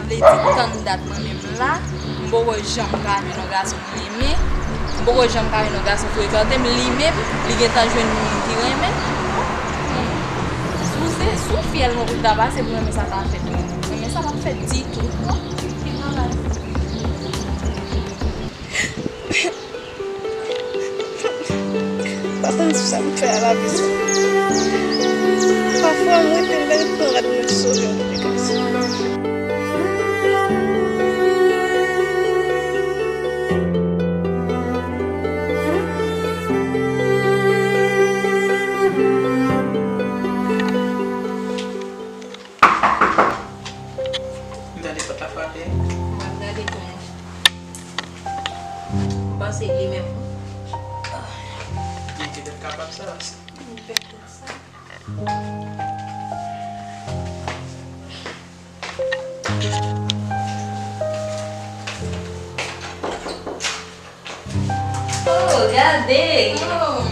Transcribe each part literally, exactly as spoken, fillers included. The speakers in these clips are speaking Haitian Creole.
Vle di, tann dat mwen menm la, m poko janm ka jwenn yon gason m renmen. M poko janm ka jwenn yon gason frekante m, li menm, li gentan jwenn moun ki renmen l. Si w se, si w fyèl mwen pou l ta pase pou renmen sa ta fèt. Renmen sa p ap fèt ditou. Bon, ki travay. Pa konn sa m fè a lavi sa. Pafwa, m rete la, m ret pran rad mwen sou yo. M tande pòt la frape. M ap gade kounye a. M panse li menm. Li te dwèt kapab sa. M pè tout sa. Oh, gade! Oh.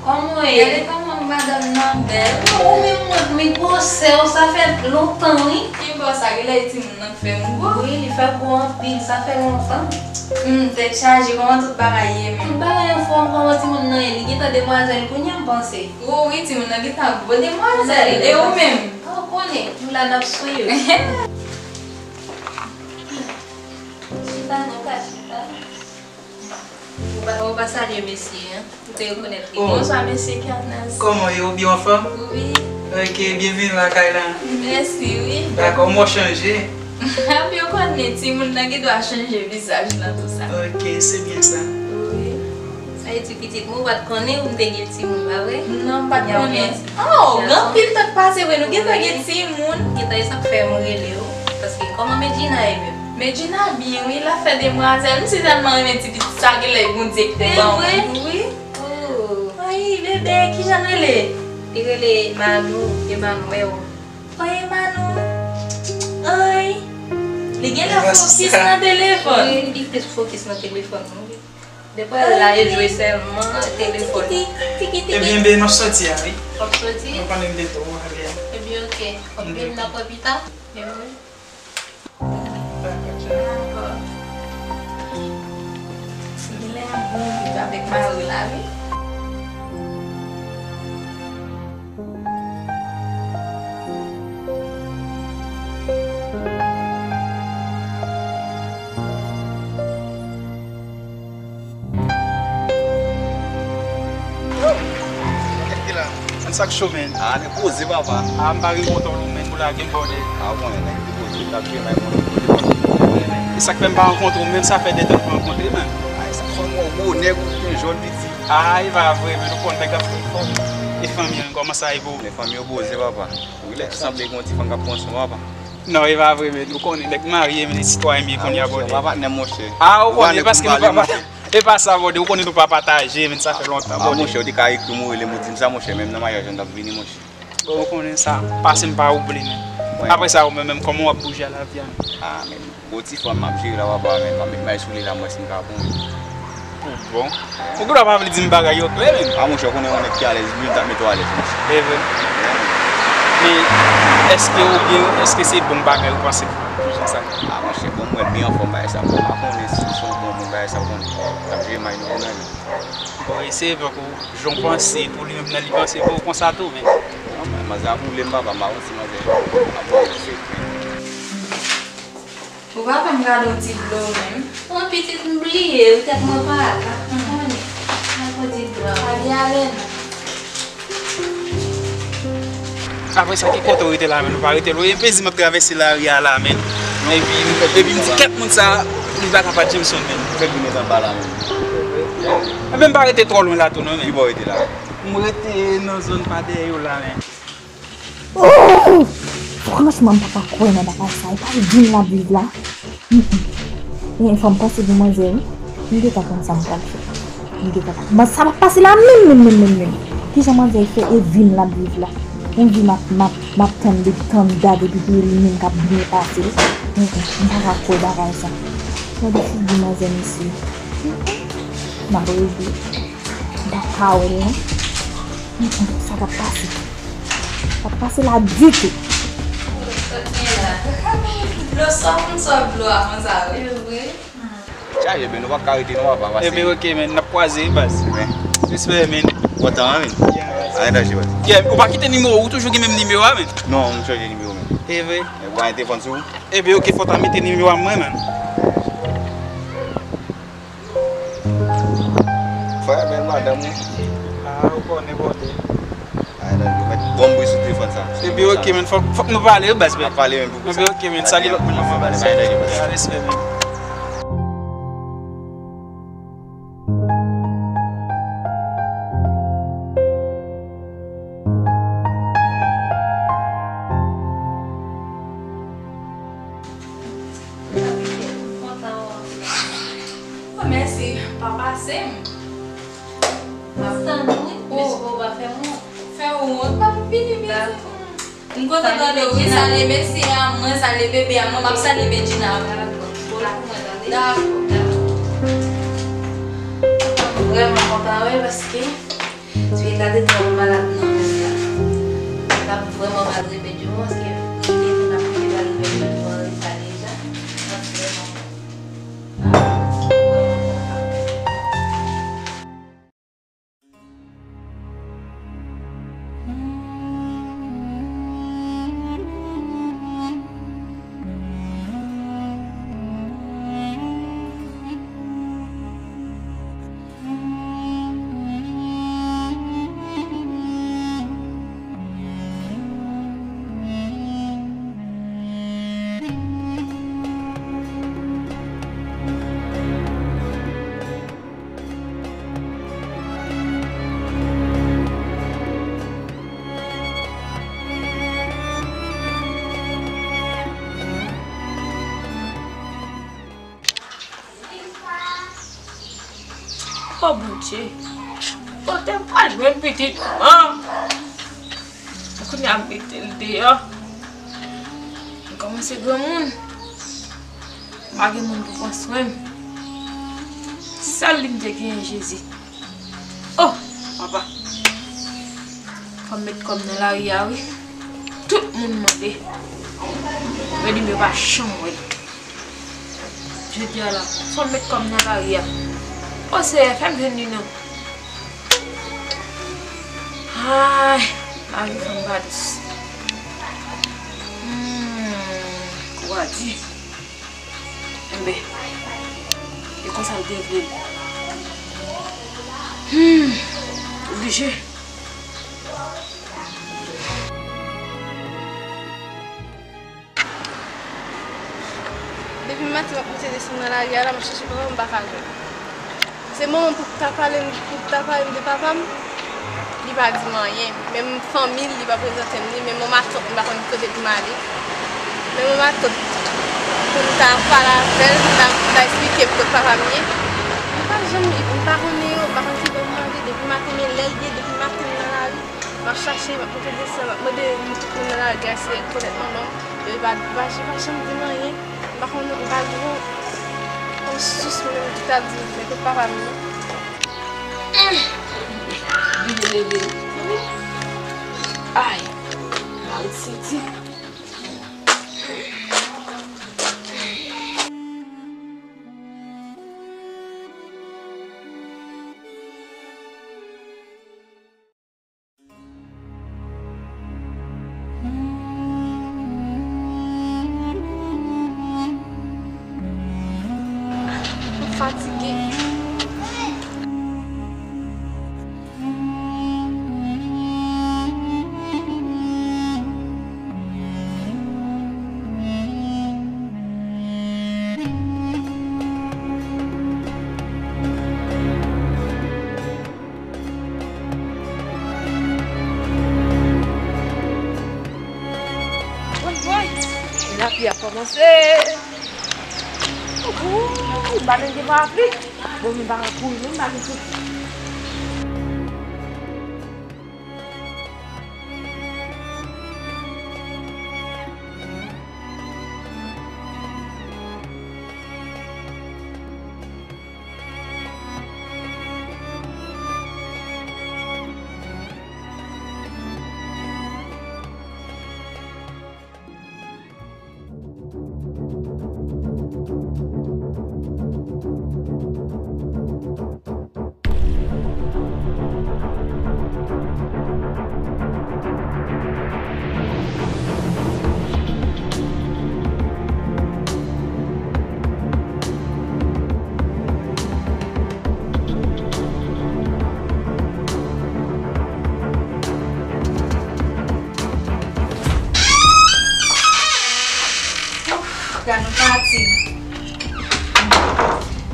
Kòman w ye? Gade kòman madanm nan bèl. Ou menm mwen, men gwosè w, sa fè lontan, wi. Ki bò sa, genlè e timoun nan k fè m gwo. Wi, li fè gwo anpil, sa fè lontan. Hmm, tèt chaje, kòman tout bagay ye menm? Tout bagay anfòm, kòman timoun nan ye? Li gentan demwazèl kounye a, m panse. Wi, wi, timoun nan gentan gwo demwazèl. E ou menm? Ou konnen, nou la n ap swiv. Chita, nou ka chita. Ou pa, ou pa salye mesye an? Ou te rekonèt li. Oh. Bonswa, mesye Kernès. Kòman w ye? Ou byen anfòm? Wi. Ok, byenveni lakay la. Mèsi, wi. Dakò, m wè w chanje. Yo konnen timoun nan gen dwa chanje vizaj nan tou sa. Ok, se byen sa. Wi. Sa vle di pitit mwen, ou pa t konnen ou m te gen timoun, pa vre? Non, m pa t konnen. Oh, gen anpil tan k pase vre, nou gentan gen timoun. Gentan, e sa k fè m rele w. Paske kòman Medjina ye menm? Medjina byen, wi, l ap fè demwazèl. M si tèlman renmen ti pitit sa, genlè Bondye ki te ban mwen. Se vre? Wi. Oh. Ay, bebe, kijan l rele? Li rele Manou, Emmanuel. Oy, Manou. Oy. Li genlè fokis nan telefòn. Wi, li plis fokis nan telefòn, wi. Depi l la, e jwe sèlman telefòn. Tiki, tiki, tiki. Ebyen, ben, m ap soti a, wi. W ap soti? Mwen konnen m te twò ale a. Ebyen, ok. W ap vin nan pwen pita? Ebyen, wi. Dakò. Genlè ap bon viv avèk mari la, wi. Kèt ki la? An sa k cho, men. A, nèg poze, papa. A, m pa gen kontwòl ou, men, pou lage m bòde. A, ou konnen, nèg te poze, t ap jwe may mwen. E sa k fè m pa rankontre w, menm sa fè de tan m pa rankontre, men. Ay, sa fè m wè w gwo nèg, ou byen jòn, piti. A, e pa vre, men, ou konn nèg ap fè efò. E fanmi an, kòman sa ye pou ou? Men fanmi yo poze, papa. Ou rilèks, ou sanble gen yon ti fanm k ap pran swen w, papa. Non, e pa vre, men, ou konnen, nèg marye, men, li sitwayen byen kounye a, bòde. A, monchè, ou pa patnè, monchè. A, ou konnen, paske nou pa, pa, E pa sa, bòde, ou konnen nou pa pataje, men sa fè lontan, bòde. A, monchè, ou te ka ekri m, ou rele m, ou di m sa, monchè, menm nan maryaj la, m t ap vini, monchè. Bon, ou konnen sa, pase m pa oubli, men. Wi. Apre sa, ou menm, menm, kòman w ap bouje a lavi a, men? A, men, gwo ti fanm m ap jere la, papa, men, m ap met may sou li la, m wè si m ka pran. Ou bon. Ou gen dwa pa vle di m bagay yo klè, men. A, monchè, ou konnen yon nèg ki alèz, li menm t ap mete w alèz, monchè. E vre. Men, èske ou gen, èske se bon bagay ou panse pou, pou jan sa? A, monchè, bon, m wè l byen anfòm, bagay sa, bon, m pa konnen si l se yon bon moun, bagay sa, ou konnen. T ap jere may nou kounye a. Bon, e se vre ke jan w panse pou li menm nan li panse pou ou konsa tou, men. Non, men manzè ap woule m, papa, m pa konn si manzè ap woule m, se vre. Ou pa fè m gade yon ti dlo menm? Bon, pitit, m bliye, ou tèt mwen pa la, pa konnen. Al pran ti dlo a. Ale, ale non. Apre sa, ki kote w rete la, men? Nou pa rete lwen. Epi di m ap travèse lari a la, men. Epi, epi m di, kèt moun sa, li pa ka pa Jameson, men. Fèk vin anba la, men. Epi m pa rete twò lwen la tou, non, men. Ki bò w rete la? M rete nan zòn pa dèyè yo la, men. Oh! Franchman, m pa ka kwè nan bagay sa. E pa vin l ap viv la. Mm, mm. Gen fò m panse pou manzè, wi. M gentan konn sa m pral fè. M gentan konn. Sa p ap pase la menm, menm, menm, menm, menm. Kijan manzè fè e vin l ap viv la? Yon vi m ap, m ap, m ap tann depi tann dat epi pou li menm k ap byen pase. Mm, mm. M pa ka kwè bagay sa. Gade figi manzè, mesye. Mm, mm. M ap regle. M pa ka wè l, non. Mm, mm. Sa k ap pase? Sa p ap pase la ditou. Dlo sòf m sòf dlo a konsa wi. Vre. Chaje, men nou p ap ka rete non, papa, pase. Ebyen, oke, men, n ap kwaze, baz. Respè, men. Kontan, men. Yeah, baz. Anyen danje, baz. Yeah, ou pa kite nimewo, ou toujou gen menm nimewo a, men. Non, m chanje nimewo, men. E vre? Men ou pa gen telefòn sou ou? Ebyen, oke, fò w ta mete nimewo a mwen, men. Frè, men madanm ou. Ah, ou konnen, bòdè. Ay, non, yo mèt bon bri sou telefòn sa. Epi, oke, men, fòk, fòk nou pale, wi, baz, men. N ap pale, men, pou sa. Epi, oke, men, salye lòt moun nan, baz. Ay, respè, men. Oh, mèsi, pa pase m. M ap tann ou, wi. Mèsi pou ou pa fè m wont. Fè ou wont, pa vini, vini. Dakò. M kontan tande w, wi, salye mesye a, mwen salye bebe a, mwen m ap salye Bedjina. Dakò. Dakò. M vrèman kontan, wi, paske si w gade twa malad nan mond la, m t ap vrèman mal rive di w, paske rete tou n ap rete mal rive di w an reta deja. M ap vrèman kontan. O Bondye, kote m pral jwenn pitit mwen? Kounye a m mete l deyò. M kòmanse granmoun. M pa gen moun pou pran swen m. Sèl li m te genyen, Jezi. Oh, papa. Fò m met kò m nan lari a, wi. Tout moun mande. Yo di m yo pa janm wè l. Jodi a la, fò m met kò m nan lari a. O Seyè, fè m jwenn li non. Ay, lavi fanm pa dous. Hmm, kou a di. Enben, e konsa l te vle l. Hmm, oblije. Depi maten m ap monte desann nan lari a la, m ap chèche papa m, m pa ka jwenn. Se manman m pou ta pale m, pou ta pale m de papa m, li pa di m anyen. Menm fanmi l, li pa prezante m li, menm yon matant, m pa konn kote pou m ale. Menm yon matant, pou m ta pale avè l, pou m ta, pou m ta eksplike m kot papa m ye. Li pa janm, m pa konnen yo, m pa konn ki bò pou m ale, depi maten, men lè l ye, depi maten m nan lari. M ap chache, m ap monte desann, m ap mande tout moun nan lari a si yo rekonèt manman m. Yo pa, pa, pa janm di m anyen. M pa konn, m pa gen yon sous mwen menm ki ta di m men kot papa m ye. Bliye leve. Ay, mari senti. M fatige. Woy, woy! E lapli ap kòmanse! Ooh, m pa menm gen parapli. Bon, m pa kouri, non, m pa gen soti.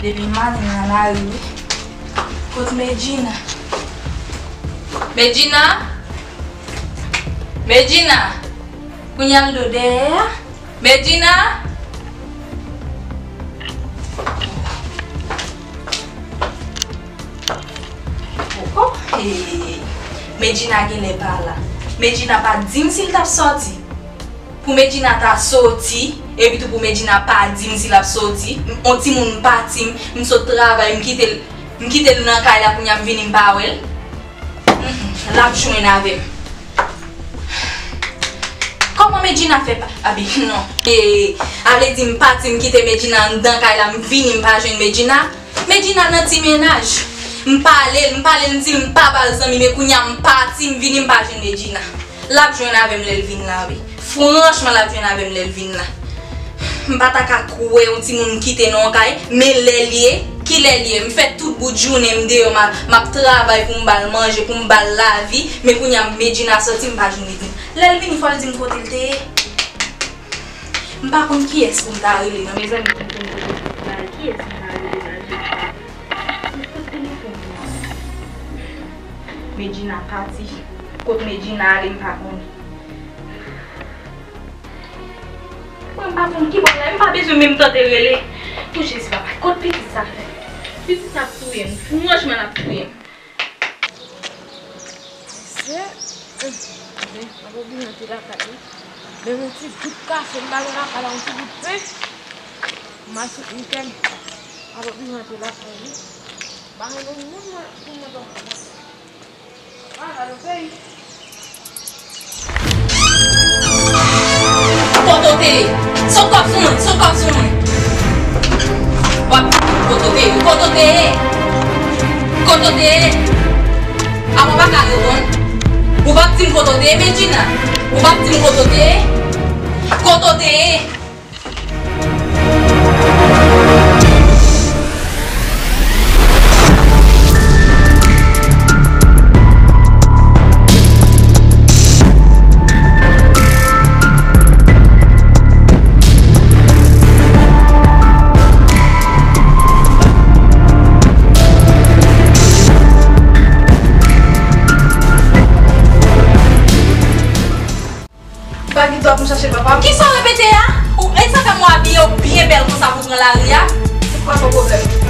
Depi maten nan lari wi. Kot Medjina? Medjina? Medjina? Kounye a l do dèyè a? Medjina? Oh, oh, hey. Medjina genlè pa la. Medjina pa t di m si l t ap sòti. Pou Medjina ta sòti, epi tou pou Medjina pa di m si l ap sòti. M, on timoun m pati, m, m sot travay, m kite l, m kite l nan kay la, kounye a m vini m pa wè l. Mm, mm, l ap jwenn avè m. Kòman Medjina fè pa, abi, non. E, a vle di m pati, m kite Medjina anndan kay la, m vini m pa jwenn Medjina. Medjina nan ti mennaj. M pale l, m pale l, m di l m pa ba l zanmi, men kounye a m pati, m vini m pa jwenn Medjina. L ap jwenn avè m lè l vin la, wi. Franchman, l ap jwenn avè m lè l vin la. M pa ta ka kwè yon timoun m kite nan yon kay, men lè l ye, ki lè l ye? M fè tout bout jounen m deyò, m a, m ap travay pou m ba l manje, pou m ba l lavi, men kounye a Medjina sòti, m pa jwenn Medjina. Lè l vini, fò l di m kote l te ye. M pa konn kiyès pou m ta rele, non, mezanmi, pou m konn kote l te ye. Kiyès m ta rele la, Jezi? Sou fout telefòn nan. Medjina pati. Kot Medjina ale, m pa konnen. Mwen, m pa konn ki bò l ale, m pa bezwen menm tante rele. O Jezi papa, kot pitit sa fè? Pitit sa ap touye m, franchman l ap touye m. Mesye, hmm, men, m ap oblije antre lakay wi. Men yon ti gout kafe m pa gen lakay la, yon ti gout pen. M a soutni kè m. M ap oblije antre lakay wi. M pa gen yon moun mwen pou mwen tande. Ah, gade yon peyi. Kote w te ye? Sot kò w sou mwen, sot kò w sou mwen. W ap di m kote w te ye, kote w te ye? Kote w te ye? Apa w pa ka reponn? Ou p ap di m kote w te ye, Medjina? Ou p ap di m kote w te ye? Kote w te ye? Pa gen dwa pou m chache papa m. Kisa w repete a? Ou, e sa fè m wè w abiye w byen bèl konsa pou w pran lari a? Se kwa ton pwoblèm?